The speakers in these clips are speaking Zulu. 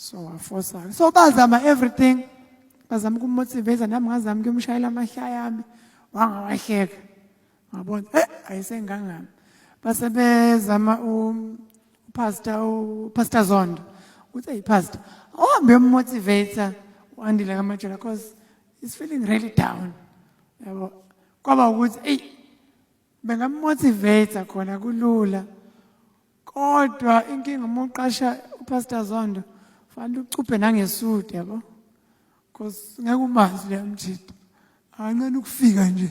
So wafosa. So bazama everything, bazama ukumotivate, nami ngazama ukuyomshayela amahlaya ami, wangawahleka. Ngabona ayisengangami. Base bezama uPastor, uPastor Zondo. Uthi, "Hey Pastor, awuhambe uyomotivate uAndile kaMajola because he's feeling really down." Yabo. Kwaba ukuthi hey, bengamotivate khona kulula. Kodwa inkinga, uma uqasha uPastor Zondo, fanele ucuphe nangesudu, yabo. Because ngeke umazi leyo mjita. Akancane ukufika nje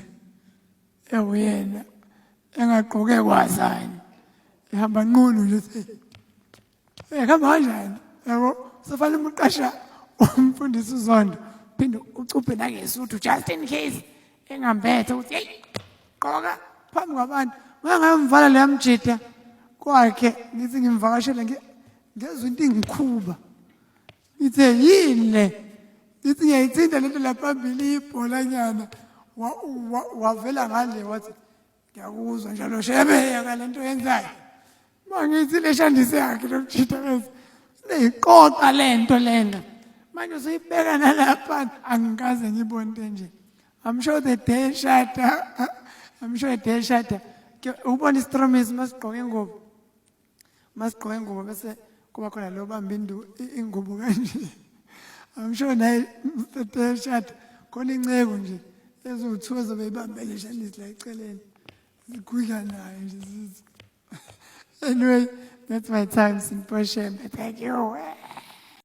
ewuyena engagqoke kwazani. Ehamba nqunu nje, hamba kanjani? Yabo, sofanele uma uqasha umfundisi uZondo, phinde ucuphe nangesuthu just in case engambethe ukuthi hey, gqoka phambi kwabantu. Ngangayomvala leya mjida kwakhe, ngithi ngimvakashele, ngezwe into ingikhuba. Ngithe, "Yini le?" Ngithi ngiyayithinta lento laphambili, ibhola nyana. Wavela ngale wathi, "Ngiyakuzwa njalo shebe, yaka lento yenzayo." Mangithi le shandise yakhe lo mjida bese leyiqoqa lento lena. Manje usuyibeka nalapha, angikaze ngibone into enje. I'm sure the day shada, I'm sure the day shada. Ubona istromis masigqoke ingubo. Masigqoke ingubo bese kuba khona lo bamba ingubo kanje. I'm sure naye the day shada khona inceku nje eziwu-2 ezobe ibambele shandisi la eceleni. Zigudla naye nje zithi. Anyway, that's my time, Sipho Shembe. Thank you.